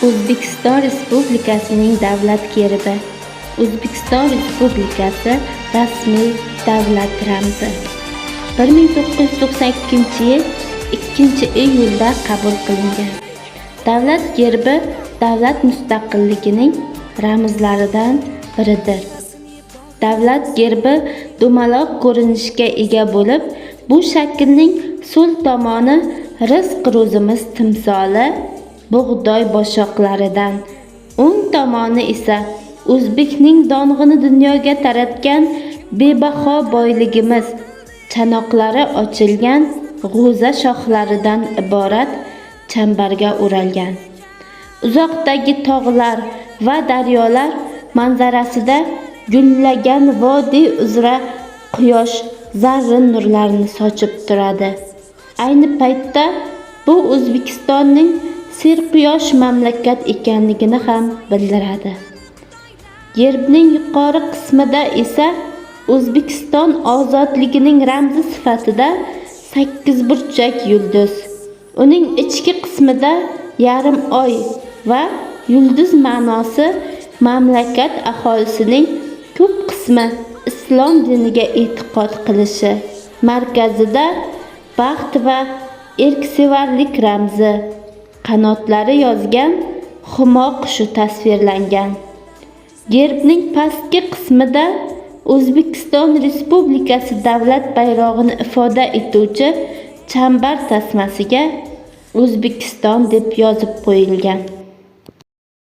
O'zbekiston Respublikasining davlat gerbi. O'zbekiston Respublikasi rasmiy davlat ramzi. 1992-yil 2-iyulda qabul qilingan. Davlat gerbi davlat mustaqilligining ramzlaridan biridir. Davlat gerbi dumaloq ko'rinishga ega bo'lib, bu shaklning so'l tomoni rizq ro'zimiz timsoli bug'doy boshoqlaridan, o'ng tomoni esa o'zbekning dong'ini dunyoga taratgan bebaho boyligimiz chanoqlari ochilgan g'o'za shoxlaridan iborat chambarga o'ralgan. Uzoqdagi tog'lar va daryolar manzarasida gullagan vodiy uzra quyosh zarrin nurlarini sochib turadi. Ayni paytda bu O'zbekistonning serquyosh mamlakat ekanligini ham bildiradi. Gerbning yuqori qismida esa O'zbekiston ozodligining ramzi sifatida sakkizburchak yulduz, uning ichki qismida yarim oy va yulduz ma'nosi mamlakat aholisining ko'p qismi islom diniga e'tiqod qilishi, markazida baxt va erksevarlik ramzi, qanotlari yozgan humo qushi tasvirlangan. Gerbning pastki qismida O'zbekiston Respublikasi davlat bayrog'ini ifoda etuvchi chambar tasmasiga O'zbekiston deb yozib qo'yilgan.